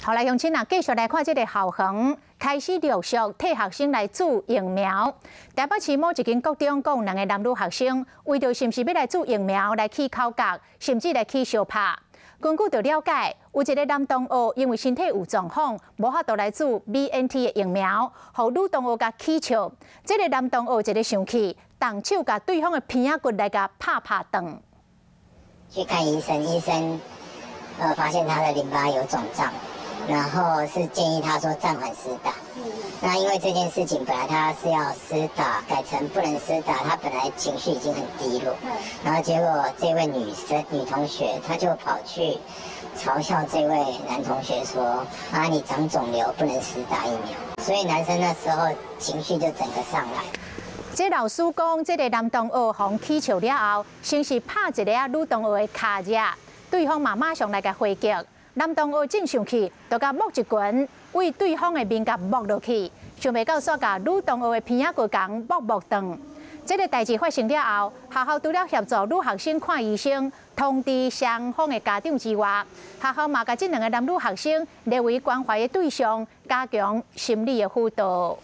好來，鄉親啊，繼續來看這个校園開始陸續替學生來注疫苗。台北市某一間國中閣有兩个男女學生，為著是毋是欲來注疫苗來起口角，甚至來起相拍。根據著了解，有一个男同學因為身體有狀況，無法度來注 BNT 的疫苗，予女同學共起笑。這个男同學一个生氣，動手共對方的鼻仔骨來共拍拍斷。去看醫生，醫生發現他的淋巴有腫脹。然後是建議他說暫緩施打。那因為這件事情本來他是要施打，改成不能施打，他本來情緒已經很低落。然後結果這位女生女同學，她就跑去嘲笑這位男同學說：啊，你長腫瘤不能施打疫苗。所以男生那時候情緒就整個上來。這老師講，這个男同學予人起笑了後，先是拍一个女同學的跤趺，對方嘛馬上來共回擊。男同學正生氣，就共摸一拳，對對方的面共摸落去，想袂到煞共女同學的鼻仔骨共摸摸斷。這个代誌發生了後，學校除了協助女學生看醫生、通知雙方的家長之外，學校嘛共這兩个男女學生列為關懷的對象，加強心理的輔導。